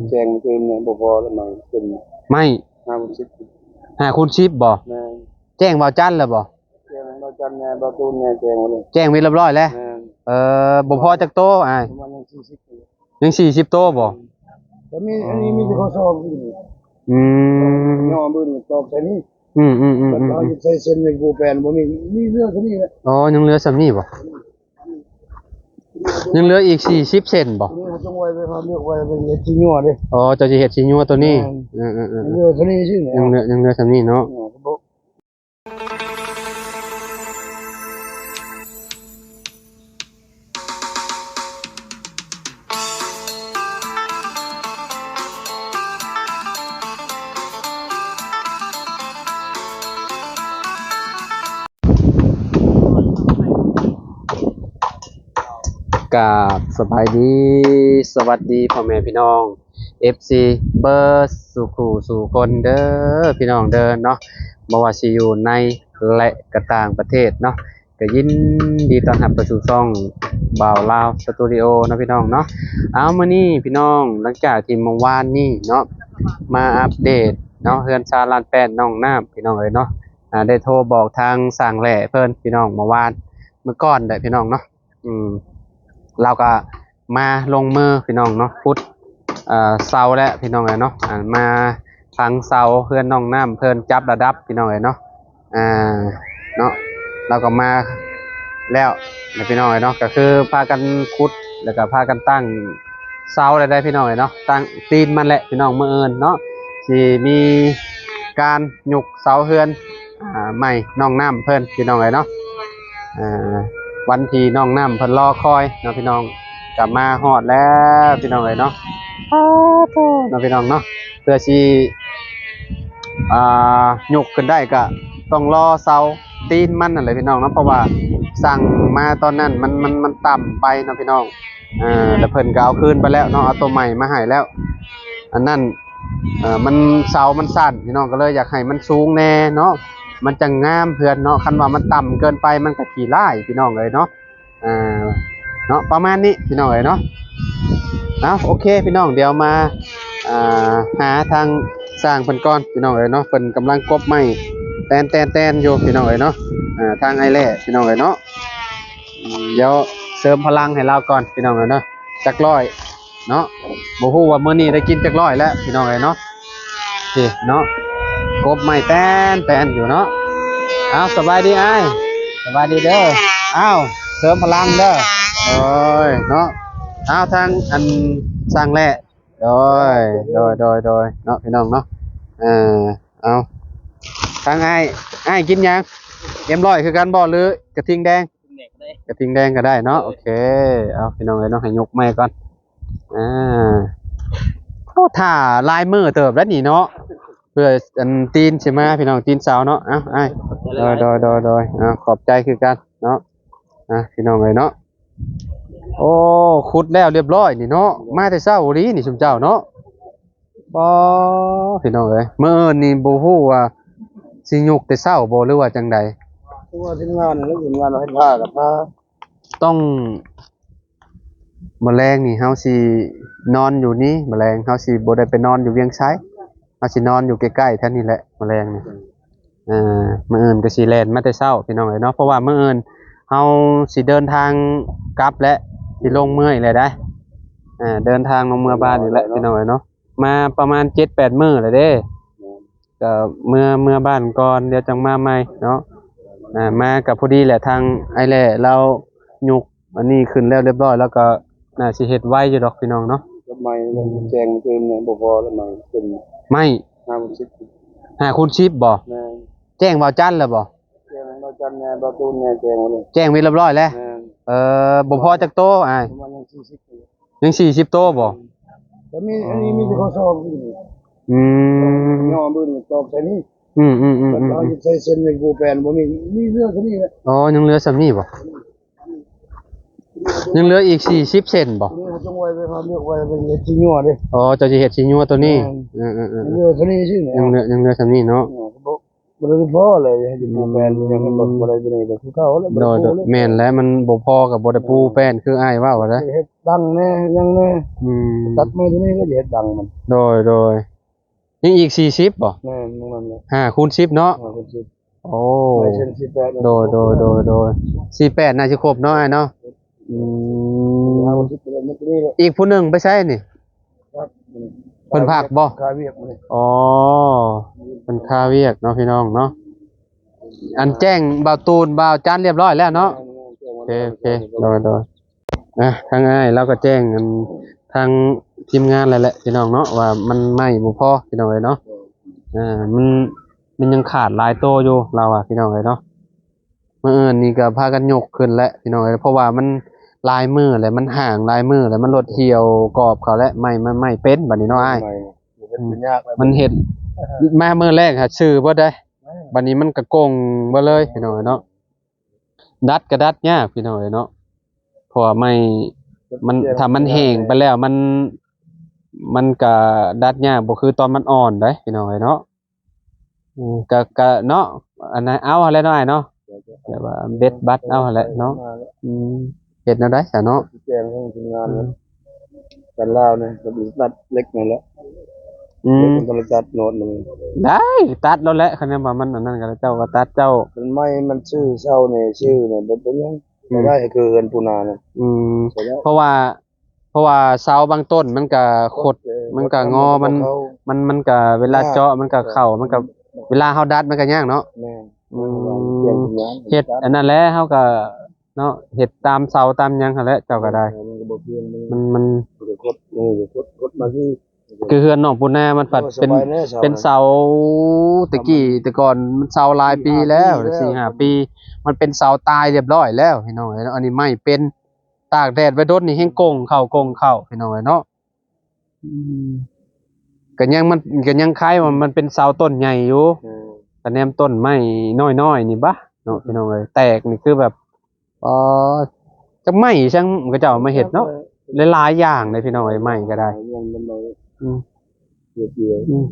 ແຈ້ງຄືນບໍ່ພໍລະໄມ້ເປັນ ໄມ້ ຫ້າຄູນສິບ ຫ້າຄູນສິບບໍ່? ແມ່ນ. ແຈ້ງບ່າວຈັນແລ້ວບໍ່? ແຈ້ງບ່າວຈັນແດ່ ບ່າວຕູນແດ່ ແຈ້ງໝົດເລີຍ ແຈ້ງເປັນຮຽບຮ້ອຍແລ້ວ. ແມ່ນ. ເອີ ບໍ່ພໍຈັກໂຕອ້າຍ? ປະມານຍັງສີ່ສິບ ຍັງສີ່ສິບໂຕບໍ່? ແມ່ນ. ກໍມີ ອັນນີ້ມີແຕ່ຂໍ້ສອບ. ອືມ ຍໍເບິ່ງຕອບໃສ່ນີ້. ອືມໆໆໆ ເຮົາຈະໃສ່ເສັ້ນໃນກູແປນບໍ່ມີ ມີເຫຼືອສ່ຳນີ້ແຫຼະ. ອໍ ຍັງເຫຼືອສ່ຳນີ້ບໍ່? ຍັງເຫຼືອອີກສີ່ສິບເສັ້ນບໍ່? ນີ້ເຮົາຕ້ອງໄວ້ໄວ້ ເຮົາເລືອກໄວ້ເປັນເຮັດສີນົວເດ້. ອໍ ເຈົ້າຊິເຮັດສີນົວໂຕນີ້. ແມ່ນ. ເອີໆໆ ຍັງເຫຼືອສ່ຳນີ້ຊື່ແຫຼະ ຍັງເຫຼືອ ຍັງເຫຼືອສ່ຳນີ້ເນາະ. ເອີ ກາບສະບາຍດີ ສະຫວັດດີພໍ່ແມ່ພີ່ນ້ອງ ເອັຟຊີ ເບິດສູ່ຄູ່ສູ່ຄົນເດີ ພີ່ນ້ອງເດີເນາະ. ບໍ່ວ່າຊິຢູ່ໃນ ແລະ ກະຕ່າງປະເທດເນາະ ກະຍິນດີຕ້ອນຮັບເຂົ້າສູ່ຊ່ອງບ່າວລາວສະຕູດິໂອເນາະ ພີ່ນ້ອງເນາະ. ເອົາ ມື້ນີ້ພີ່ນ້ອງ ຫຼັງຈາກທີ່ເມື່ອວານນີ້ເນາະ ມາອັບເດດເນາະ ເຮືອນຊານລານແປ້ນນ້ອງນ້ຳ ພີ່ນ້ອງເອີຍເນາະ. ອ່າ ໄດ້ໂທບອກທາງຊ່າງແຫຼ້ເພິ່ນ ພີ່ນ້ອງ ເມື່ອວານ ມື້ກ່ອນແຫຼະ ພີ່ນ້ອງເນາະ. ອືມ ລາວກໍມາລົງມື ພີ່ນ້ອງເນາະ ຂຸດ ເອີ ເສົາແລ້ວ ພີ່ນ້ອງເອີຍເນາະ. ອ່າ ມາຝັງເສົາເຮືອນນ້ອງນ້ຳເພິ່ນ ຈັບລະດັບ ພີ່ນ້ອງເອີຍເນາະ. ອ່າ ເນາະ ລາວກໍມາແລ້ວນະ ພີ່ນ້ອງເອີຍເນາະ. ກໍຄືພາກັນຂຸດ ແລ້ວກໍພາກັນຕັ້ງເສົາແລ້ວໄດ໋ ພີ່ນ້ອງເອີຍເນາະ ຕັ້ງຕີນມັນແຫຼະ ພີ່ນ້ອງ. ມື້ອື່ນເນາະ ຊິມີການຍົກເສົາເຮືອນ ອ່າ ໃໝ່ນ້ອງນ້ຳເພິ່ນ ພີ່ນ້ອງເອີຍເນາະ. ອ່າ ວັນທີ່ນ້ອງນ້ຳເພິ່ນລໍຄອຍເນາະ ພີ່ນ້ອງ ກໍມາຮອດແລ້ວ ພີ່ນ້ອງເອີຍເນາະ. ໂອ້ໂຫ ເນາະ ພີ່ນ້ອງເນາະ ເພື່ອຊິ ອ່າ ຍົກຂຶ້ນໄດ້ກໍຕ້ອງລໍເສົາຕີນມັນນັ້ນແຫຼະ ພີ່ນ້ອງເນາະ. ເພາະວ່າສັ່ງມາຕອນນັ້ນມັນ ມັນ ມັນຕ່ຳໄປເນາະ ພີ່ນ້ອງ. ເອີ ແລ້ວເພິ່ນກໍເອົາຄືນໄປແລ້ວເນາະ ເອົາໂຕໃໝ່ມາໃຫ້ແລ້ວ. ອັນນັ້ນ ເອີ ມັນ ເສົາມັນສັ້ນ ພີ່ນ້ອງ ກໍເລີຍຢາກໃຫ້ມັນສູງແດ່ເນາະ ມັນຈັ່ງງາມເຮືອນເນາະ. ຄັນວ່າມັນຕ່ຳເກີນໄປມັນກໍຂີ້ລ້າຍ ພີ່ນ້ອງເອີຍເນາະ. ອ່າ ເນາະ ປະມານນີ້ ພີ່ນ້ອງເອີຍເນາະ. ເອົາ ໂອເຄ ພີ່ນ້ອງ ດຽວມາ ອ່າ ຫາທາງຊ່າງເພິ່ນກ່ອນ ພີ່ນ້ອງເອີຍເນາະ. ເພິ່ນກຳລັງກົບໄມ້ແຕນໆໆຢູ່ ພີ່ນ້ອງເອີຍເນາະ. ອ່າ ທາງອ້າຍແຫຼ້ ພີ່ນ້ອງເອີຍເນາະ. ດຽວເສີມພະລັງໃຫ້ລາວກ່ອນ ພີ່ນ້ອງເອີຍເນາະ ຈັກຮ້ອຍເນາະ. ບໍ່ຮູ້ວ່າມື້ນີ້ໄດ້ກິນຈັກຮ້ອຍແລ້ວ ພີ່ນ້ອງເອີຍເນາະ. ນີ້ເນາະ ກົບໄມ້ແຕນໆຢູ່ເນາະ. ເອົາ ສະບາຍດີອ້າຍ ສະບາຍດີເດີ. ເອົາ ເສີມພະລັງເດີ. ໂດຍເນາະ. ເອົາ ທາງອັນຊ່າງແຫຼ້ ໂດຍ ໂດຍ ໂດຍ ໂດຍເນາະ ພີ່ນ້ອງເນາະ. ເອີ ເອົາ ທາງອ້າຍ ອ້າຍກິນຫຍັງ ເອັມຮ້ອຍຄືກັນບໍ່ ຫຼືກະທິ່ງແດງ? ກະທິ່ງແດງກໍໄດ້ເນາະ. ໂອເຄ ເອົາ ພີ່ນ້ອງເອີຍເນາະ ໃຫ້ຍົກໄມ້ກ່ອນ. ອ່າ ໂອ້ ຖ້າຫຼາຍມື້ເຕີບແລ້ວນີ້ເນາະ ເພື່ອອັນຕີນຊິມາ ພີ່ນ້ອງ ຕີນເສົາເນາະ. ເອົາ ອ້າຍ ໂດຍ ໂດຍ ໂດຍ ໂດຍ ເອົາ ຂອບໃຈຄືກັນເນາະ. ອ່າ ພີ່ນ້ອງເອີຍເນາະ ໂອ້ ຂຸດແລ້ວລຽບຮ້ອຍນີ້ເນາະ. ມາແຕ່ເຊົ້າອີ່ຫຼີນີ້ຊຸມເຈົ້າເນາະ. ປໍ ພີ່ນ້ອງເອີຍ ມື້ອື່ນນີ້ບໍ່ຮູ້ວ່າຊິຍົກແຕ່ເຊົ້າບໍ່ ຫຼືວ່າຈັ່ງໃດ? ຄືວ່າທີມງານ ທີມງານເຮົາເຮັດຜ້າກັບຜ້າ ຕ້ອງ ມື້ແລງນີ້ເຮົາຊິນອນຢູ່ນີ້ ມື້ແລງເຮົາຊິບໍ່ໄດ້ໄປນອນຢູ່ວຽງໄຊ ເຮົາຊິນອນຢູ່ໃກ້ໆແຖວນີ້ແຫຼະມື້ແລງນີ້. ເອີ ມື້ອື່ນກໍຊິແລ່ນມາແຕ່ເຊົ້າ ພີ່ນ້ອງເອີຍເນາະ ເພາະວ່າມື້ອື່ນເຮົາຊິເດີນທາງກັບແຫຼະ ຊິລົງເມືອອີກແຫຼະໄດ໋. ເດີນທາງລົງເມືອບ້ານອີກແຫຼະ ພີ່ນ້ອງເອີຍເນາະ. ມາປະມານເຈັດແປດມື້ແລ້ວເດ້ ກໍເມືອ ເມືອບ້ານກ່ອນ ດຽວຈັ່ງມາໃໝ່ເນາະ. ອ່າ ມາກໍພໍດີແຫຼະ ທາງອ້າຍແຫຼ້ລາວຍົກອັນນີ້ຂຶ້ນແລ້ວລຽບຮ້ອຍ ແລ້ວກໍໜ້າຊິເຮັດໄວຢູ່ດອກ ພີ່ນ້ອງເນາະ. ລະໄມ້ແຈ້ງຄືນບໍ່ພໍລະໄມ້ເປັນ ໄມ້ ຫ້າຄູນສິບ ຫ້າຄູນສິບບໍ່? ແມ່ນ. ແຈ້ງບ່າວຈັນແລ້ວບໍ່? ແຈ້ງບ່າວຈັນແດ່ ບ່າວຕູນແດ່ ແຈ້ງໝົດເລີຍ ແຈ້ງເປັນຮຽບຮ້ອຍແລ້ວ. ແມ່ນ. ເອີ ບໍ່ພໍຈັກໂຕອ້າຍ? ປະມານຍັງສີ່ສິບ ຍັງສີ່ສິບໂຕບໍ່? ກໍມີ ອັນນີ້ມີແຕ່ຂໍ້ສອບ. ອືມ ຍໍເບິ່ງຕອບໃສ່ນີ້. ອືມໆໆໆ ເຮົາຈະໃສ່ເສັ້ນໃນກູແປນບໍ່ມີ ມີເຫຼືອສ່ຳນີ້ແຫຼະ. ອໍ ຍັງເຫຼືອສ່ຳນີ້ບໍ່? ຍັງເຫຼືອອີກສີ່ສິບເສັ້ນບໍ່? ນີ້ເຮົາຕ້ອງໄວ້ໄວ້ ເຮົາເລືອກໄວ້ເປັນເຮັດສີນົວເດ້. ອໍ ເຈົ້າຊິເຮັດສີນົວໂຕນີ້. ແມ່ນ. ເອີໆໆ ເຫຼືອສ່ຳນີ້ຊື່ແຫຼະ ຍັງເຫຼືອ ຍັງເຫຼືອສ່ຳນີ້ເນາະ. ເອີ ບໍ່ໄດ້ພໍແຫຼະ ໃຫ້ໄປປູແປນ ອືມ ຫຍັງມັນບໍ່ໄດ້ ຕົວນີ້ກໍຄືເກົ່າແຫຼະ ບໍ່ໄດ້ປູແຫຼະ ແມ່ນແຫຼະ ມັນບໍ່ພໍກໍບໍ່ໄດ້ປູແປນ ຄືອ້າຍເວົ້າແຫຼະ ເຮັດດັງແດ່ ຫຍັງແດ່ ອືມ ຕັດໄມ້ຕົວນີ້ກໍຈະເຮັດດັງມັນ ໂດຍ ໂດຍ ຍັງອີກສີ່ສິບບໍ່? ແມ່ນ ປະມານນັ້ນແຫຼະ ຫ້າຄູນສິບເນາະ ຫ້າຄູນສິບ ໂອ້ ໄດ້ເຊັ່ນສີ່ແປດ ໂດຍ ໂດຍ ໂດຍ ໂດຍ ສີ່ແປດ ໜ້າຊິຄົບເນາະ ອ້າຍເນາະ ອືມ ຫ້າຄູນສິບ ອີກຜູ້ໜຶ່ງໄປໃສນີ້? ພັກ ເພິ່ນພັກບໍ່? ຄາວຽກມື້ນີ້ ອໍ ເພິ່ນຄາວຽກເນາະ ພີ່ນ້ອງເນາະ ອັນແຈ້ງບ່າວຕູນ ບ່າວຈັນ ລຽບຮ້ອຍແລ້ວເນາະ ໂອເຄ ໂອເຄ ໂດຍ ໂດຍ ອ່ະ ທາງອ້າຍລາວກໍແຈ້ງອັນທາງທີມງານແລ້ວແຫຼະ ພີ່ນ້ອງເນາະ ວ່າມັນໄມ້ບໍ່ພໍ ພີ່ນ້ອງເອີຍເນາະ ອ່າ ມັນ ມັນຍັງຂາດຫຼາຍໂຕຢູ່ ລາວວ່າ ພີ່ນ້ອງເອີຍເນາະ ມື້ອື່ນນີ້ກໍພາກັນຍົກຂຶ້ນແຫຼະ ພີ່ນ້ອງເອີຍ ເພາະວ່າມັນຫຼາຍມື້ແລ້ວ ມັນຫ້າງຫຼາຍມື້ແລ້ວ ມັນລົດຫ່ຽວກອບເຂົາແລ້ວ ໄມ້ ໄມ້ ໄມ້ເປັນບັດນີ້ເນາະອ້າຍ ມັນເຮັດ ມາມື້ແລກຫາຊື້ເບິດເດ້ ບັດນີ້ມັນກໍກົງເບິດເລີຍ ພີ່ນ້ອງເອີຍເນາະ ດັດກໍດັດຍາກ ພີ່ນ້ອງເອີຍເນາະ ເພາະວ່າໄມ້ມັນ ຖ້າມັນແຫ້ງໄປແລ້ວ ມັນ ມັນກະດັດຍາກ ບໍ່ຄືຕອນມັນອ່ອນໃດ໋ ພີ່ນ້ອງເອີຍເນາະ ອືມ ກະ ກະເນາະ ອັນນັ້ນເອົາຫັ້ນແຫຼະເນາະອ້າຍເນາະ ແບບວ່າເບັດບັດເອົາຫັ້ນແຫຼະເນາະ ອືມ ເຮັດແນວໃດຊະເນາະ ແຈ້ງທາງທີມງານ ອືມ ກັນລາວນີ້ ກໍຕັດເຫຼັກນັ້ນແຫຼະ ອືມ ເຫຼັກມັນກໍຕັດໂນດໜຶ່ງ ໄດ້ ຕັດແລ້ວແຫຼະ ຄັນວ່າມັນອັນນັ້ນກໍເຈົ້າກໍຕັດເຈົ້າ ຄັນໄມ້ມັນຊື້ເຊົານີ້ ຊື້ນີ້ບໍ່ເປັນຫຍັງ ອືມ ໄດ້ຄືເຮືອນປູນານັ້ນ ອືມ ເພາະວ່າ ເພາະວ່າເສົາບາງຕົ້ນມັນກະຄົດ ເອີ ມັນກະງໍ ມັນ ມັນ ມັນກະເວລາເຈາະມັນກະເຂົ້າ ມັນກະ ເວລາເຮົາດັດມັນກະຍາກເນາະ ແມ່ນ ອືມ ເຮັດອັນນັ້ນແຫຼະ ເຮົາກະເນາະ ເຮັດຕາມເສົາຕາມຫຍັງຫັ້ນແຫຼະ ເຈົ້າກະໄດ້ ມັນ ມັນ ຄືເຮືອນນ້ອງປູນາ ມັນພັດເປັນ ເປັນເສົາແຕ່ກີ້ ແຕ່ກ່ອນມັນເສົາຫຼາຍປີແລ້ວ ສີ່ຫ້າປີ ມັນເປັນເສົາຕາຍລຽບຮ້ອຍແລ້ວ ພີ່ນ້ອງເອີຍເນາະ ອັນນີ້ໄມ້ເປັນ ຕາກແດດໄວ້ດົນນີ້ແຮງກົງເຂົ້າ ກົງເຂົ້າ ພີ່ນ້ອງເອີຍເນາະ ອືມ ກໍຍັງ ມັນກໍຍັງຄາຍວ່າມັນເປັນເສົາຕົ້ນໃຫຍ່ຢູ່ ອືມ ກະແນມຕົ້ນໄມ້ນ້ອຍໆນີ້ບາເນາະ ພີ່ນ້ອງເອີຍ ແຕກນີ້ຄືແບບ ອໍ ຈັກໄມ້ຫຍັງເຂົາເຈົ້າເອົາມາເຮັດເນາະ ຫຼາຍໆຢ່າງເດ້ ພີ່ນ້ອງເອີຍ ໄມ້ກໍໄດ້ ອືມ ອືມ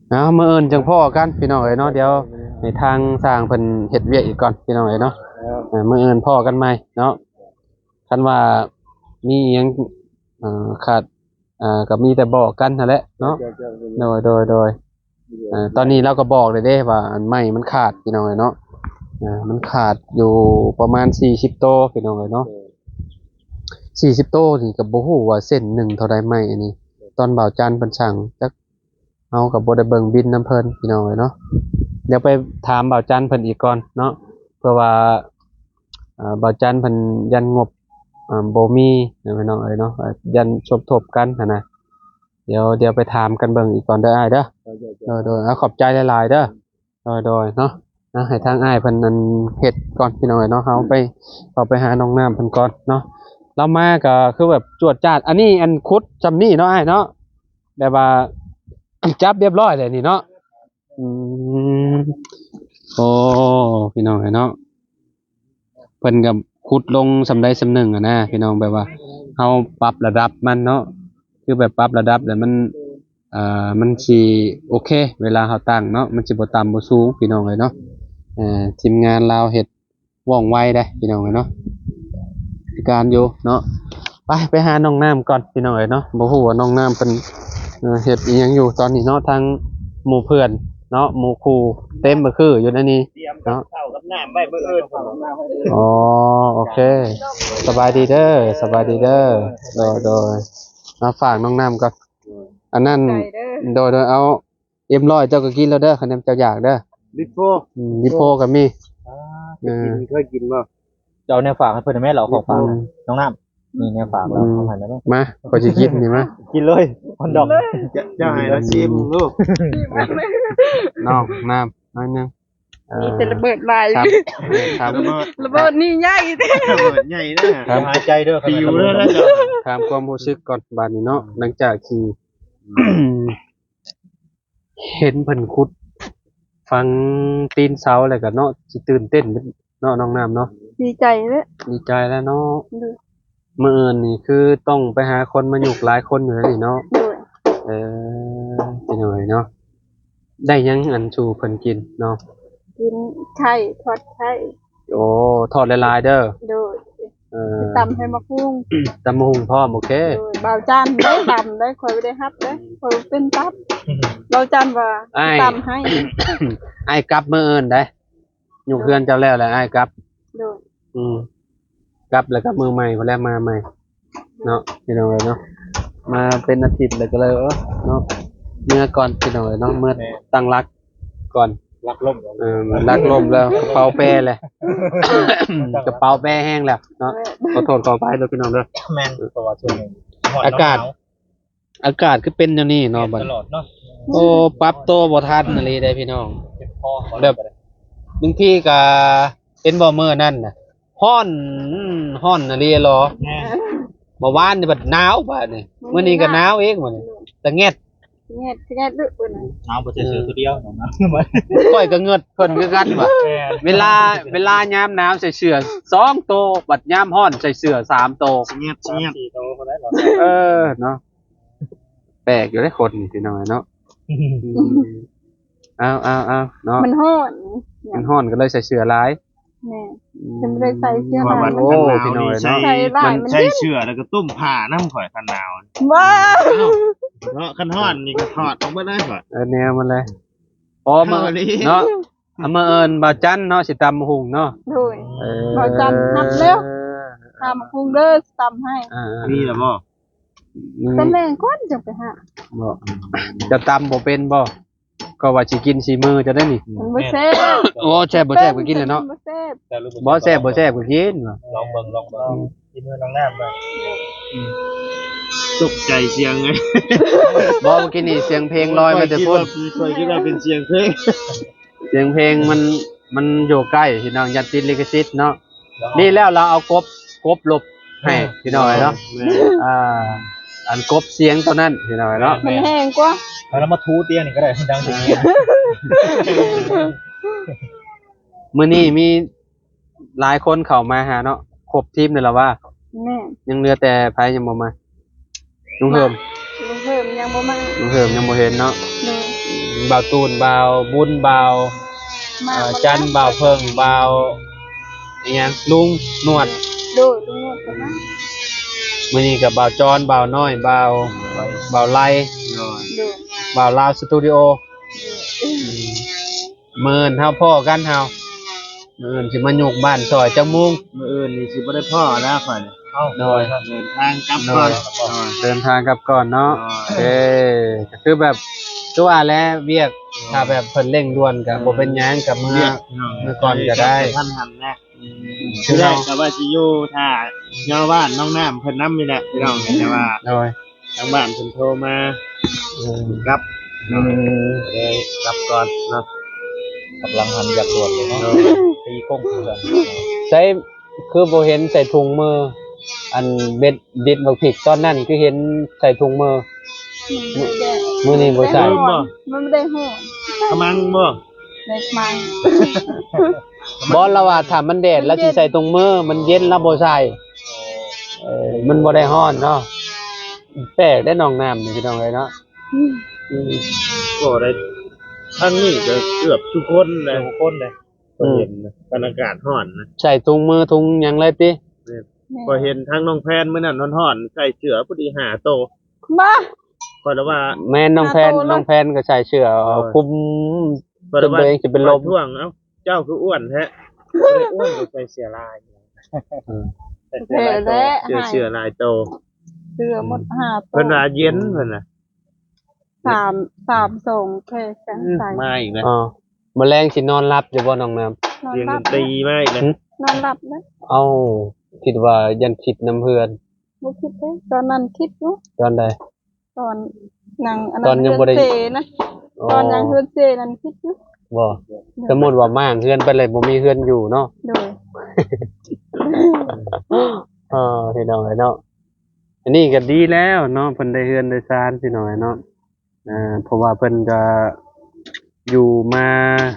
ເອົາ ມື້ອື່ນຈັ່ງພໍ້ກັນ ພີ່ນ້ອງເອີຍເນາະ ດຽວໃຫ້ທາງຊ່າງເພິ່ນເຮັດວຽກອີກກ່ອນ ພີ່ນ້ອງເອີຍເນາະ ເອີ ມື້ອື່ນພໍ້ກັນໃໝ່ເນາະ ຄັນວ່າມີອີ່ຫຍັງ ເອີ ຂາດ ເອີ ກໍມີແຕ່ບອກກັນຫັ້ນແຫຼະເນາະ ໂດຍ ໂດຍ ໂດຍ ເອີ ຕອນນີ້ລາວກໍບອກແລ້ວເດ້ວ່າອັນໄມ້ມັນຂາດ ພີ່ນ້ອງເອີຍເນາະ ເອີ ມັນຂາດຢູ່ປະມານສີ່ສິບໂຕ ພີ່ນ້ອງເອີຍເນາະ ສີ່ສິບໂຕນີ້ກໍບໍ່ຮູ້ວ່າເສັ້ນໜຶ່ງເທົ່າໃດໄມ້ອັນນີ້ ຕອນບ່າວຈັນເພິ່ນສັ່ງ ຈັກ ເຮົາກໍບໍ່ໄດ້ເບິ່ງບິນນຳເພິ່ນ ພີ່ນ້ອງເອີຍເນາະ ດຽວໄປຖາມບ່າວຈັນເພິ່ນອີກກ່ອນເນາະ ເພື່ອວ່າ ເອີ ບ່າວຈັນເພິ່ນຢ້ານງົບ ເອີ ບໍ່ມີນະ ພີ່ນ້ອງເອີຍເນາະ ຢ້ານສົມທົບກັນຫັ້ນນະ ດຽວ ດຽວໄປຖາມກັນເບິ່ງອີກກ່ອນເດີອ້າຍເດີ ໂດຍ ໂດຍ ເອົາ ຂອບໃຈຫຼາຍໆເດີ ໂດຍ ໂດຍເນາະ ນະ ໃຫ້ທາງອ້າຍເພິ່ນອັນເຮັດກ່ອນ ພີ່ນ້ອງເອີຍເນາະ ເຮົາໄປ ເຂົ້າໄປຫານ້ອງນ້ຳເພິ່ນກ່ອນເນາະ ລາວມາກໍຄືແບບຈວດຈາດ ອັນນີ້ອັນຂຸດຊ່ຳນີ້ເນາະອ້າຍເນາະ ແບບວ່າຈັບລຽບຮ້ອຍແລ້ວນີ້ເນາະ ອືມ ໂອ້ ພີ່ນ້ອງເອີຍເນາະ ເພິ່ນກໍຂຸດລົງສ່ຳໃດສ່ຳໜຶ່ງຫັ້ນນະ ພີ່ນ້ອງ ແບບວ່າເຮົາປັບລະດັບມັນເນາະ ຄືແບບປັບລະດັບແລ້ວມັນ ເອີ ມັນຊິໂອເຄ ເວລາເຮົາຕັ້ງເນາະ ມັນຊິບໍ່ຕ່ຳບໍ່ສູງ ພີ່ນ້ອງເອີຍເນາະ ເອີ ທີມງານລາວເຮັດວ່ອງໄວເດ້ ພີ່ນ້ອງເອີຍເນາະ ຄືການຢູ່ເນາະ ໄປ ໄປຫານ້ອງນ້ຳກ່ອນ ພີ່ນ້ອງເອີຍເນາະ ບໍ່ຮູ້ວ່ານ້ອງນ້ຳເພິ່ນ ເອີ ເຮັດອີ່ຫຍັງຢູ່ຕອນນີ້ເນາະ ທັງໝູ່ເພື່ອນເນາະ ໝູ່ຄູ່ເຕັມບຶດຄືຢູ່ໃນນີ້ເນາະ ເຂົ້າກັບນ້ຳໄວ້ມື້ອື່ນ ອໍ ໂອເຄ ສະບາຍດີເດີ ສະບາຍດີເດີ ໂດຍ ໂດຍ ມາຝາກນ້ອງນ້ຳກ່ອນ ອັນນັ້ນ ໃຈເດີ ໂດຍ ໂດຍ ເອົາ ເອັມຮ້ອຍ ເຈົ້າກໍກິນແລ້ວເດີ ຄັນເຈົ້າຢາກເດີ ບິບໂຟ ອືມ ບິບໂຟກໍມີ ອ່າ ເອີ ເຄີຍກິນ ເຄີຍກິນບໍ່? ເຈົ້າເອົາແນວຝາກໃຫ້ເພິ່ນໄດ້ແມ່ ລາວເອົາຂອງຝາກ ອືມ ນ້ອງນ້ຳ ນີ້ແນວຝາກລາວ ອືມ ເອົາໃຫ້ແລ້ວເນາະ ມາ ຂ້ອຍຊິກິນນີ້ ມາ ກິນເລີຍ ຄອນດອກ ເຈົ້າໃຫ້ລາວຊີມເບິ່ງລູກ ນ້ອງນ້ຳ ໜ້ອຍໜຶ່ງ ມີແຕ່ລະເບີດຫຼາຍ ເອີ ຖາມ ເອີ ຖາມ ລະເບີດນີ້ໃຫຍ່ເດ້ ລະເບີດໃຫຍ່ເດ້ ຖາມ ຫາຍໃຈເດີ ປິວເດີ ຖາມຄວາມຮູ້ສຶກກ່ອນບາດນີ້ເນາະ ຫຼັງຈາກທີ່ ເຫັນເພິ່ນຂຸດຝັງຕີນເສົາແລ້ວກໍເນາະ ຊິຕື່ນເຕັ້ນເນາະ ນ້ອງນ້ຳເນາະ ດີໃຈແຫຼະ ດີໃຈແລ້ວເນາະ ໂດຍ ມື້ອື່ນນີ້ຄືຕ້ອງໄປຫາຄົນມາຍົກຫຼາຍຄົນຢູ່ແລ້ວນີ້ເນາະ ໂດຍ ເອີ ເປັນຫຍັງເນາະ ໄດ້ຫຍັງອັນສູ່ເພິ່ນກິນເນາະ? ກິນໄຂ່ ທອດໄຂ່. ໂອ້ ທອດຫຼາຍໆເດີ. ໂດຍ. ເອີ ຕຳໃຫ້ໝາກຫຸ່ງ ຕຳໝາກຫຸ່ງພ້ອມ. ໂອເຄ. ໂດຍ. ບ່າວຈັນໄດ້ຕຳໄດ້ ຂ້ອຍບໍ່ໄດ້ຮັບເດ້ ຂ້ອຍເປັນຕັບ. ບ່າວຈັນວ່າ ອ້າຍ ຕຳໃຫ້ ອ້າຍກັບມື້ອື່ນໄດ໋. ຍົກເຮືອນເຈົ້າແລ້ວແຫຼະ ອ້າຍກັບ. ໂດຍ. ອືມ ກັບແລ້ວກໍມື້ໃໝ່ພຸ້ນແຫຼະ ມາໃໝ່ເນາະ ພີ່ນ້ອງເອີຍເນາະ. ມາເປັນອາທິດແລ້ວກໍເລີຍ ເອີ ເນາະ ເມືອກ່ອນ ພີ່ນ້ອງເອີຍເນາະ. ເມືອ ແມ່ນ ຕັ້ງຫຼັກກ່ອນ ຫຼັກລົ້ມ. ເອີ ຫຼັກລົ້ມແລ້ວ ກະເປົາແປແຫຼະ ກະເປົາແປແຮງແລ້ວເນາະ. ແມ່ນ. ຂໍໂທດຂໍອະໄພເດີພີ່ນ້ອງເດີ. ແມ່ນ. ເພາະວ່າຊ່ວງນີ້ຮ້ອນ ອາກາດ ໜາວ ອາກາດຄືເປັນແນວນີ້ເນາະ ແມ່ນ ບັດ ຕະຫຼອດເນາະ. ໂອ້ ປັບໂຕບໍ່ທັນອີ່ຫຼີເດ້ພີ່ນ້ອງ. ເຈັບຄໍ ແບບ ບາງທີກໍເຫັນບໍ່ ມື້ນັ້ນນະ ຮ້ອນ ຮ້ອນອີ່ຫຼີຫຼໍ. ແມ່ນ. ເມື່ອວານນີ້ບັດໜາວ ບາດນີ້ ມື້ນີ້ກໍໜາວອີກ ມື້ນີ້ ສະແງດ ສະແງດ ສະແງດເດີ. ໜາວບໍ່ໃສ່ເສື້ອ ເອີ ຕົວດຽວເນາະ. ຂ້ອຍກໍເງິດເພິ່ນຄືກັນວ່າ ແມ່ນ ເວລາ ເວລາຍາມໜາວໃສ່ເສື້ອສອງໂຕ ບັດຍາມຮ້ອນໃສ່ເສື້ອສາມໂຕ. ສະແງດ ສະແງດ ສາມສີ່ໂຕພຸ້ນແຫຼະ. ເອີ ເນາະ. ແປກຢູ່ເດ້ຄົນນີ້ ພີ່ນ້ອງເນາະ. ເອົາໆໆ ເນາະ ມັນຮ້ອນ ມັນຮ້ອນກໍເລີຍໃສ່ເສື້ອຫຼາຍ. ແມ່ນ. ອືມ ເພິ່ນບໍ່ໄດ້ໃສ່ເສື້ອໜາວ. ໂອ້ ພີ່ນ້ອງເອີຍເນາະ ໃສ່ຫຼາຍ ມັນໃສ່ເສື້ອນຳຂ້ອຍຄັນໜາວ. ວ້າວ ເນາະ ຄັນຮ້ອນນີ້ກໍຖອດອອກເບິດເລີຍຂ້ອຍ. ເອີ ແນວມັນເລີຍ. ອໍ ມາເນາະ ອາ ມາເອີ້ນບ່າວຈັນເນາະ ຊິຕຳໝາກຫຸ່ງເນາະ. ໂດຍ. ເອີ ບ່າວຈັນຮັບແລ້ວ ຕຳໝາກຫຸ່ງເດີ ຊິຕຳໃຫ້. ອ່າ ມີແລ້ວບໍ່? ອືມ ຕຳແຫຼງກ່ອນຈັ່ງໄປຫາ. ບໍ່ ເຈົ້າຕຳບໍ່ເປັນບໍ່? ກໍວ່າຊິກິນສີມືເຈົ້າໄດ໋ນີ້. ມັນບໍ່ແຊບ. ໂອ້ ແຊບບໍ່ແຊບກໍກິນແຫຼະເນາະ. ມັນບໍ່ແຊບ. ບໍ່ແຊບ ບໍ່ແຊບກໍກິນ. ລອງເບິ່ງ ລອງເບິ່ງ ອືມ ກິນເມືອນ້ອງນ້ຳເບິ່ງ. ອືມ ຕົກໃຈສຽງເລີຍ. ບໍ່ ເມື່ອກີ້ນີ້ສຽງເພງລອຍມາແຕ່ພຸ້ນ. ຂ້ອຍຄິດວ່າເປັນສຽງເພງ. ສຽງເພງມັນ ມັນຢູ່ໃກ້ພີ່ນ້ອງ ຢ້ານຕິດລິຂະສິດເນາະ. ນີ້ແລ້ວລາວເອົາກົບ ກົບຫຼົບໃຫ້ ເອີ ພີ່ນ້ອງເອີຍເນາະ. ແມ່ນ. ອ່າ ອັນກົບສຽງຕົວນັ້ນພີ່ນ້ອງເອີຍເນາະ. ແມ່ນ ມັນແຮງກວ່າ. ເອົາລະມາຖູຕຽງນີ້ກໍໄດ້ ມັນດັງສຽງ. ມື້ນີ້ມີຫຼາຍຄົນເຂົ້າມາຫາເນາະ ຄົບທີມເລີຍລະວ່າ. ແມ່ນ. ຍັງເຫຼືອແຕ່ໃຜຍັງບໍ່ມາ? ລຸງເຮີມ ລຸງເຮີມຍັງບໍ່ມາ. ລຸງເຮີມຍັງບໍ່ເຫັນເນາະ. ໂດຍ. ບ່າວຕູນ ບ່າວບຸນ ບ່າວ ມາ ເອີ ຈັນ ບໍ່ໄດ້ ບ່າວເພິ່ງ ບ່າວອີຫຍັງ ລຸງໜວດ. ໂດຍ ລຸງໜວດກໍມາ. ມື້ນີ້ກໍບ່າວຈອນ ບ່າວນ້ອຍ ບ່າວ ບ່າວໄລ. ໂດຍ. ໂດຍ. ບ່າວລາວສະຕູດິໂອ. ໂດຍ. ອືມ. ມື້ອື່ນເຮົາພໍ້ກັນເຮົາ ມື້ອື່ນຊິມາຍົກບ້ານຊ່ອຍຈັກໂມງ? ມື້ອື່ນນີ້ຊິບໍ່ໄດ້ພໍ້ແລ້ວຂ້ອຍ. ເອົ້າ ໂດຍ. ເດີນທາງກັບກ່ອນ. ໂດຍ ເດີນທາງກັບກ່ອນເນາະ. ໂດຍ. ເອີ ກໍຄືແບບ ຄືວ່າແຫຼະ ວຽກ ໂດຍ ຖ້າແບບເພິ່ນເລັ່ງດ່ວນກໍ ໂດຍ ບໍ່ເປັນຫຍັງ ກໍເມືອ ວຽກ ເມືອກ່ອນກໍໄດ້ ກະທັນຫັນນະ. ອືມ ທີແລກກໍວ່າຊິຢູ່ຖ້າ ລໍບ້ານນ້ອງນ້ຳເພິ່ນນຳນີ້ແຫຼະ ພີ່ນ້ອງ. ແຕ່ວ່າ ໂດຍ ທາງບ້ານເພິ່ນໂທມາ ເອີ ກັບ ອືມ ເລີຍກັບກ່ອນເນາະ. ກັບຫຼັງຫັນຢາກດ່ວນເລີຍເນາະ. ໂດຍ. ຕີກົງຄືກັນ. ໃສ່ ຄືບໍ່ເຫັນໃສ່ຖົງມື ອັນເດັດ ເດັດໝາກພິກຕອນນັ້ນ ຄືເຫັນໃສ່ຖົງມື. ມື້ນີ້ບໍ່ໃສ່. ມັນບໍ່ໄດ້ຮ້ອນ ກະມັງບໍ່? ແບກມັງ. ບໍ່ ລາວວ່າຖ້າມັນແດດ ລາວຊິໃສ່ຖົງມື ມັນເຢັນ ລາວບໍ່ໃສ່. ເອີ ມັນບໍ່ໄດ້ຮ້ອນເນາະ. ແປກໄດ້ນ້ອງນ້ຳນີ້ ພີ່ນ້ອງເອີຍເນາະ. ອືມ ອືມ ກໍໄດ້ ທາງນີ້ກໍເກືອບທຸກຄົນນະ ທຸກຄົນເດ້ ກໍເຫັນນະ ອືມ ບັນຍາກາດຮ້ອນນະ. ໃສ່ຖົງມືຖົງຫຍັງເລີຍຕິ? ແມ່ນ. ແມ່ນ. ຂ້ອຍເຫັນທາງນ້ອງແພນມື້ນັ້ນຮ້ອນໆ ໃສ່ເສື້ອພໍດີຫ້າໂຕ. ມາ ຂ້ອຍລະວ່າ ແມ່ນ ນ້ອງແພນ ຫ້າໂຕເລີຍ. ນ້ອງແພນກໍໃສ່ເສື້ອ ໂອ້ຍ ຄຸມ ຂ້ອຍລະວ່າ ຈົນຕົວເອງຊິເປັນລົມ. ຂ້ອຍທ້ວງ ເອົ້າ ເຈົ້າຄືອ້ວນແທ້? ບໍ່ໄດ້ອ້ວນ ກໍໃສ່ເສື້ອລາຍ. ເອີ ໃສ່ເສື້ອລາຍໂຕ ເສື້ອ ເສື້ອລາຍໂຕ ເສື້ອໝົດຫ້າໂຕ. ເພິ່ນວ່າເຢັນ ເພິ່ນວ່າ ສາມ ສາມສອງ ແພກັນໃສ່. ມາອີກແລ້ວ. ອໍ ມື້ແລງຊິນອນຫຼັບຢູ່ບໍ່ນ້ອງນ້ຳ? ນອນຫຼັບ. ສຽງດົນຕີມາອີກແລ້ວ. ຫື? ນອນຫຼັບເດ້. ເອົ້າ ຄິດວ່າຢ້ານຄິດນຳເຮືອນ. ບໍ່ຄິດເດ້ ຕອນນັ້ນຄິດຢູ່. ຕອນໃດ? ຕອນນາງອັນນັ້ນ ຕອນຍັງບໍ່ໄດ້ ເຮືອນເຊນະ. ອໍ ຕອນຍັງເຮືອນເຊນັ້ນຄິດຢູ່. ບໍ່ ໂດຍ. ສົມມຸດວ່າມ້າງເຮືອນໄປແລ້ວ ບໍ່ມີເຮືອນຢູ່ເນາະ. ໂດຍ. ເອີ ພີ່ນ້ອງເອີຍເນາະ. ອັນນີ້ກໍດີແລ້ວເນາະ ເພິ່ນໄດ້ເຮືອນໄດ້ຊານ ພີ່ນ້ອງເນາະ. ເອີ ເພາະວ່າເພິ່ນກໍຢູ່ມາ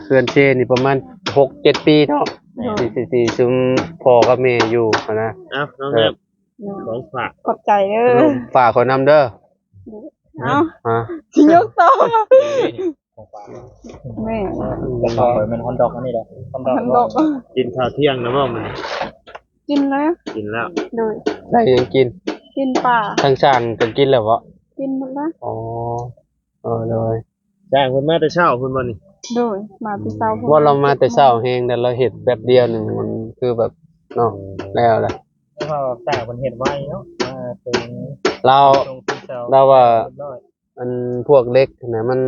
ເຮືອນເຊນີ້ປະມານຫົກເຈັດປີເນາະ. ໂດຍ. ທີ່ ທີ່ ທີ່ຊຸມພໍ່ກັບແມ່ຢູ່ຫັ້ນນະ. ເອົ້າ ນ້ອງແຮມ ເອີ ຂອງຝາກ ຂອບໃຈເດີ. ຝາກຂ້ອຍນຳເດີ. ເອົ້າ ຮະ? ຊິຍົກຕໍ່. ຂອງປາ. ແມ່ນ ຂອງຂ້ອຍແມ່ນຮອດດອກອັນນີ້ແຫຼະ ຮອດດອກ ຮອດດອກ. ກິນຂ້າວທ່ຽງແລ້ວບໍ່ມື້ນີ້? ກິນແລ້ວ ກິນແລ້ວ. ໂດຍ ໄດ້ຫຍັງກິນ? ກິນປາ. ທາງຊ່າງກໍກິນແລ້ວບໍ່? ກິນໝົດແລ້ວ. ອໍ ເອີ ໂດຍ. ຊ່າງເພິ່ນມາແຕ່ເຊົ້າພຸ້ນບໍ່ນີ້? ໂດຍ ມາແຕ່ເຊົ້າພຸ້ນ. ວ່າລາວມາແຕ່ເຊົ້າແຮງ ແຕ່ລາວເຮັດແປັບດຽວໜຶ່ງ ມັນຄືແບບເນາະ ແລ້ວແຫຼະ. ເພາະວ່າຊ່າງເພິ່ນເຮັດໄວເນາະ ມາເຖິງ ລາວ ເຊົາ ລາວວ່າ ຮຽບຮ້ອຍ. ອັນພວກເຫຼັກນະ ມັນ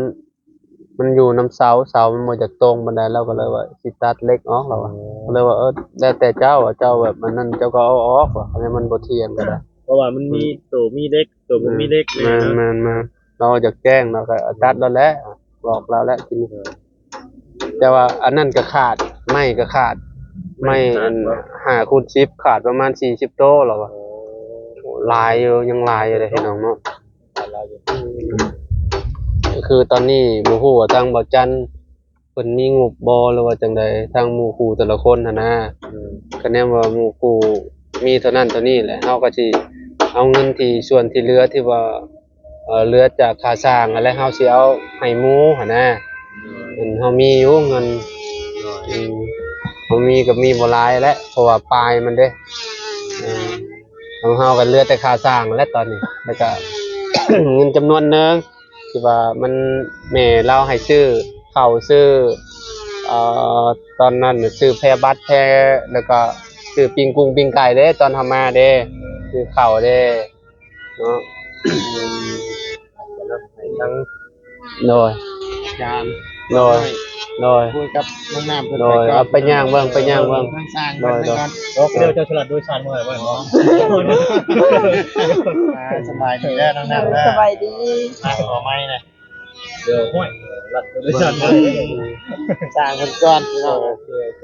ມັນຢູ່ນຳເສົາ ເສົາມັນບໍ່ຢາກຕົງປານໃດ ລາວກໍເລີຍວ່າຊິຕັດເຫຼັກອອກ ລາວວ່າ. ອໍ ກໍເລີຍວ່າ ເອີ ແລ້ວແຕ່ເຈົ້າ ເຈົ້າແບບອັນນັ້ນ ເຈົ້າກໍເອົາອອກວ່າ ອັນນີ້ມັນບໍ່ທ່ຽງກໍໄດ້. ເພາະວ່າມັນມີໂຕມີເຫຼັກ ໂຕບໍ່ມີເຫຼັກ. ແມ່ນ ແມ່ນ ແມ່ນ. ລາວຢາກແຈ້ງ ລາວກໍຕັດລາວແຫຼະ ບອກລາວແຫຼະທີນີ້. ແຕ່ວ່າອັນນັ້ນກໍຂາດ ໄມ້ກໍຂາດ ໄມ້ອັນຫ້າຄູນສິບ ຂາດປະມານສີ່ສິບໂຕ ລາວວ່າ. ໂອ້ ຫຼາຍຢູ່ ຍັງຫຼາຍຢູ່ເດ້ພີ່ນ້ອງເນາະ. ກໍຄືຕອນນີ້ບໍ່ຮູ້ວ່າທາງບ່າວຈັນເພິ່ນມີງົບບໍ່ ຫຼືວ່າຈັ່ງໃດ ທາງໝູ່ຄູ່ແຕ່ລະຄົນຫັ້ນນະ. ອືມ ຄະແນນວ່າໝູ່ຄູ່ມີເທົ່ານັ້ນເທົ່ານີ້ແຫຼະ ເຮົາກໍຊິເອົາເງິນທີ່ ສ່ວນທີ່ເຫຼືອທີ່ວ່າ ເອີ ເຫຼືອຈາກຄ່າສ້າງຫັ້ນແຫຼະ ເຮົາຊິເອົາໃຫ້ໝູ່ຫັ້ນນະ. ໂດຍ ເອີ ເຮົາມີຢູ່ເງິນ. ໂດຍ ອືມ ເຮົາມີກໍມີບໍ່ຫຼາຍແຫຼະ ເພາະວ່າປາຍມັນເດ້. ເອີ ຂອງເຮົາກໍເຫຼືອແຕ່ຄ່າສ້າງແຫຼະຕອນນີ້ ແລ້ວກໍເງິນຈຳນວນໜຶ່ງ ທີ່ວ່າມັນ ແມ່ລາວໃຫ້ຊື້ເຂົ້າ ຊື້ ເອີ ຕອນນັ້ນຊື້ແພບັດແພ ແລ້ວກໍຊື້ປີ້ງກຸ້ງປີ້ງໄກ່ເດ້ ຕອນເຮົາມາເດ້ ຊື້ເຂົ້າເດ້ເນາະ. ອືມ ໃຫ້ທັງ ໂດຍ ຈານ ໂດຍ ໂດຍ ຄຸຍກັບນ້ອງນ້ຳເພິ່ນ ໂດຍ ໄປກ່ອນ. ເອົາໄປຍ່າງເບິ່ງ ໄປຍ່າງເບິ່ງ ທາງຊ່າງເພິ່ນໄປກ່ອນ. ໂດຍ ໂດຍ ໂອເຄ ເຈົ້າສະຫຼັດໂດຍສານບໍ່ໄດ້ບໍ່? ອ່າ ສະບາຍດີເດີນ້ອງນ້ຳເດີ ສະບາຍດີ. ອ່າ ຂໍໄມ້ແດ່. ດຽວ ໂອ້ຍ ລັດໂດຍສານ ເບິ່ງ ເບິ່ງ ສ້າງເພິ່ນກ່ອນພີ່ນ້ອງ. ໂອເຄ ໂອເຄ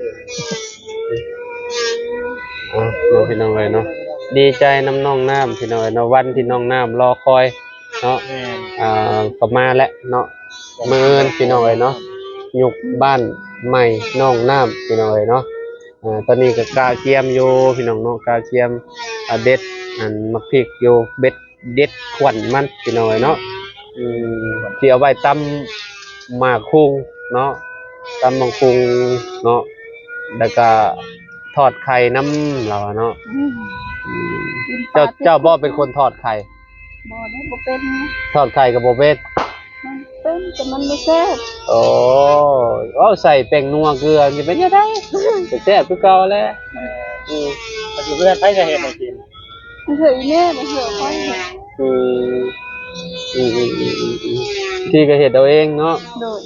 ອ່ະ ເນາະ ພີ່ນ້ອງເອີຍເນາະ ດີໃຈນຳນ້ອງນ້ຳພີ່ນ້ອງເອີຍເນາະ ວັນທີ່ນ້ອງນ້ຳລໍຄອຍເນາະ. ແມ່ນ ອ່າ ກໍມາແລ້ວເນາະ ມື້ອື່ນພີ່ນ້ອງເອີຍເນາະ ຍຸກບ້ານໃໝ່ນ້ອງນ້ຳພີ່ນ້ອງເອີຍເນາະ. ອ່າ ຕອນນີ້ກໍກະກຽມຢູ່ພີ່ນ້ອງເນາະ ກະກຽມ ອ່າ ເດັດ ອັນ ໝາກພິກຢູ່ ເດັດ ເດັດຂວັນມັນພີ່ນ້ອງເອີຍເນາະ. ອືມ ທີ່ເອົາໄວ້ຕຳໝາກຄຸງເນາະ ຕຳໝາກຄຸງເນາະ ແລ້ວກະທອດໄຂ່ນຳລາວເນາະ. ອືມ ອືມ ກິນປາ ເຈົ້າ ເຈົ້າບໍ່ເປັນຄົນທອດໄຂ່? ບໍ່ເດ້ ບໍ່ເປັນ. ທອດໄຂ່ກໍບໍ່ເປັນ? ມັນເປັນ ແຕ່ມັນບໍ່ແຊບ. ໂອ້ ເວົ້າໃສ່ແປ້ງນົວເກືອ ມັນຈະເປັນຈັ່ງໃດ? ກໍແຊບຄືເກົ່າແຫຼະ. ເອີ ອືມ ຢູ່ເຮືອນໃຜຈະເຮັດໃຫ້ກິນ? ເຮັດໃຫ້ແມ່ ບໍ່ເຮັດໃຫ້ຂ້ອຍເຮັດ. ອືມ ອືມ ທີ່ກໍເຮັດເອົາເອງເນາະ. ໂດຍ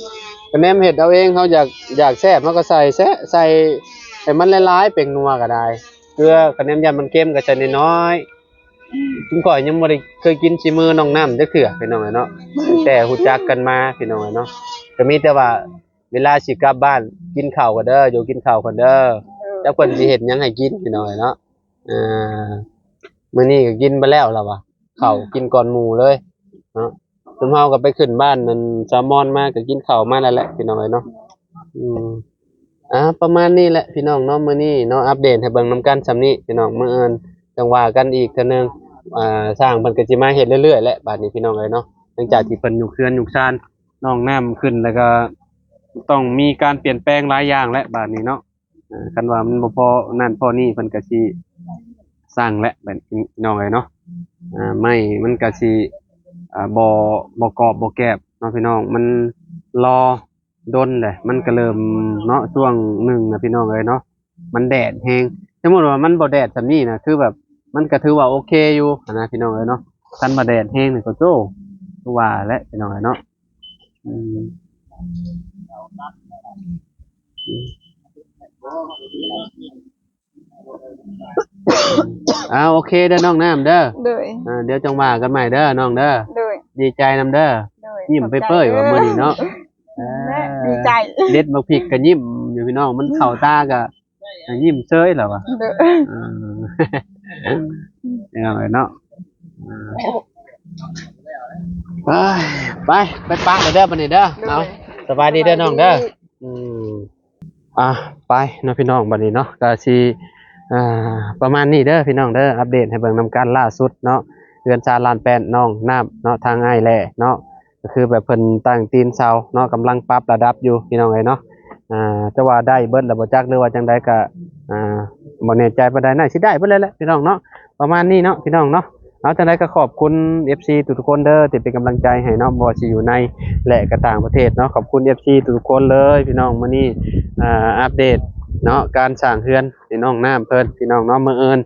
ຄະແນນເຮັດເອົາເອງ ເຮົາຢາກ ຢາກແຊບ ເຮົາກໍໃສ່ແຊະ ໃສ່ໃຫ້ມັນຫຼາຍໆ ແປ້ງນົວກໍໄດ້ ເກືອ ຄະແນນຢ້ານມັນເຄັມກໍໃສ່ນ້ອຍໆ. ອືມ ຈຸມຂ້ອຍຍັງບໍ່ໄດ້ເຄີຍກິນສີມືນ້ອງນ້ຳຈັກເທື່ອພີ່ນ້ອງເອີຍເນາະ ຕັ້ງແຕ່ຮູ້ຈັກກັນມາພີ່ນ້ອງເອີຍເນາະ. ກໍມີແຕ່ວ່າເວລາຊິກັບບ້ານ ກິນເຂົ້າກ່ອນເດີ ຢູ່ ກິນເຂົ້າກ່ອນເດີ. ເອີ ຈັກເພິ່ນຊິເຮັດຫຍັງໃຫ້ກິນພີ່ນ້ອງເອີຍເນາະ. ເອີ ມື້ນີ້ກໍກິນໄປແລ້ວລະວ່າ ເຂົ້າ ອືມ ກິນກ່ອນໝູ່ເລີຍເນາະ. ຊຸມເຮົາກໍໄປຂຶ້ນບ້ານນັ້ນ ສາວມອນມາກໍກິນເຂົ້າມາແລ້ວແຫຼະພີ່ນ້ອງເອີຍເນາະ. ອືມ ອ່າ ປະມານນີ້ແຫຼະພີ່ນ້ອງເນາະ ມື້ນີ້ເນາະ ອັບເດດໃຫ້ເບິ່ງນຳກັນສ່ຳນີ້ພີ່ນ້ອງ. ມື້ອື່ນຈັ່ງວ່າກັນອີກເທື່ອໜຶ່ງ. ອ່າ ຊ່າງເພິ່ນກໍຊິມາເຮັດເລື້ອຍໆແຫຼະບາດນີ້ພີ່ນ້ອງເອີຍເນາະ. ຫຼັງຈາກທີ່ເພິ່ນຍົກເຮືອນຍົກຊານ ນ້ອງນ້ຳຂຶ້ນ ແລ້ວກໍຕ້ອງມີການປ່ຽນແປງຫຼາຍຢ່າງແຫຼະບາດນີ້ເນາະ. ອ່າ ຄັນວ່າມັນບໍ່ພໍນັ້ນພໍນີ້ ເພິ່ນກໍຊິສັ່ງແຫຼະ ແບບ ພີ່ນ້ອງເອີຍເນາະ. ອ່າ ໄມ້ມັນກໍຊິ ອ່າ ບໍ່ ບໍ່ກອບບໍ່ແກບເນາະພີ່ນ້ອງ ມັນລໍດົນແຫຼະ ມັນກໍເລີ່ມເນາະ ຊ່ວງໜຶ່ງນະພີ່ນ້ອງເອີຍເນາະ ມັນແດດແຮງ. ສົມມຸດວ່າມັນບໍ່ແດດສ່ຳນີ້ນະ ຄືແບບ ມັນກໍຖືວ່າໂອເຄຢູ່ຫັ້ນນະພີ່ນ້ອງເອີຍເນາະ. ຄັນວ່າແດດແຮງນີ້ກໍໂອ້ ຄືວ່າແຫຼະພີ່ນ້ອງເອີຍເນາະ. ອືມ ອ່າ ໂອເຄເດີນ້ອງນ້ຳເດີ. ໂດຍ ອ່າ ດຽວຈັ່ງວ່າກັນໃໝ່ເດີນ້ອງເດີ. ໂດຍ ດີໃຈນຳເດີ. ໂດຍ ຍິ້ມເປີຍໆວ່າມື້ນີ້ເນາະ. ເອີ ດີໃຈ ເດັດໝາກພິກກໍຍິ້ມຢູ່ພີ່ນ້ອງ ມັນເຂົ້າຕາກໍ ຍິ້ມເຊີຍແລ້ວວ່າ. ໂດຍ ເອີ ເອົາເນາະ ເອີ ໄປ ໄປ ໄປປະແລ້ວເດີບັດນີ້ເດີ. ໂດຍ ເອົາ ສະບາຍດີເດີນ້ອງເດີ. ອືມ ອ່າ ໄປເນາະພີ່ນ້ອງ ບັດນີ້ເນາະ ກະຊິ ອ່າ ປະມານນີ້ເດີພີ່ນ້ອງເດີ ອັບເດດໃຫ້ເບິ່ງນຳກັນລ່າສຸດເນາະ. ເຮືອນຊານລ້ານແປດ ນ້ອງນ້ຳເນາະ ທາງອ້າຍແຫຼເນາະ ກໍຄືແບບເພິ່ນຕັ້ງຕີນເສົາເນາະ ກຳລັງປັບລະດັບຢູ່ພີ່ນ້ອງເອີຍເນາະ. ອ່າ ຈະວ່າໄດ້ເບິດແລ້ວບໍ່ຈັກ ຫຼືວ່າຈັ່ງໃດກໍ ອ່າ ບໍ່ແນ່ໃຈປານໃດ ໜ້າຊິໄດ້ເບິດແລ້ວແຫຼະພີ່ນ້ອງເນາະ. ປະມານນີ້ເນາະພີ່ນ້ອງເນາະ. ເອົາ ຈັ່ງໃດກໍຂອບຄຸນເອັຟຊີທຸກໆຄົນເດີ ທີ່ເປັນກຳລັງໃຈໃຫ້ເນາະ ບໍ່ວ່າຊິຢູ່ໃນ ແລະ ກໍຕ່າງປະເທດເນາະ. ຂອບຄຸນເອັຟຊີທຸກໆຄົນເລີຍພີ່ນ້ອງ. ມື້ນີ້ ອ່າ ອັບເດດເນາະ ການສ້າງເຮືອນໃຫ້ນ້ອງນ້ຳເພິ່ນພີ່ນ້ອງເນາະ. ມື້ອື່ນ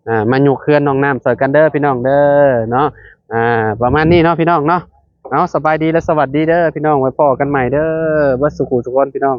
ອ່າ ມາຍົກເຮືອນນ້ອງນ້ຳຊ່ອຍກັນເດີພີ່ນ້ອງເດີເນາະ. ອ່າ ປະມານນີ້ເນາະພີ່ນ້ອງເນາະ. ເອົາ ສະບາຍດີ ແລະ ສະຫວັດດີເດີພີ່ນ້ອງ. ໄວ້ພໍ້ກັນໃໝ່ເດີ ເບິດສູ່ຄູ່ສູ່ຄົນພີ່ນ້ອງ.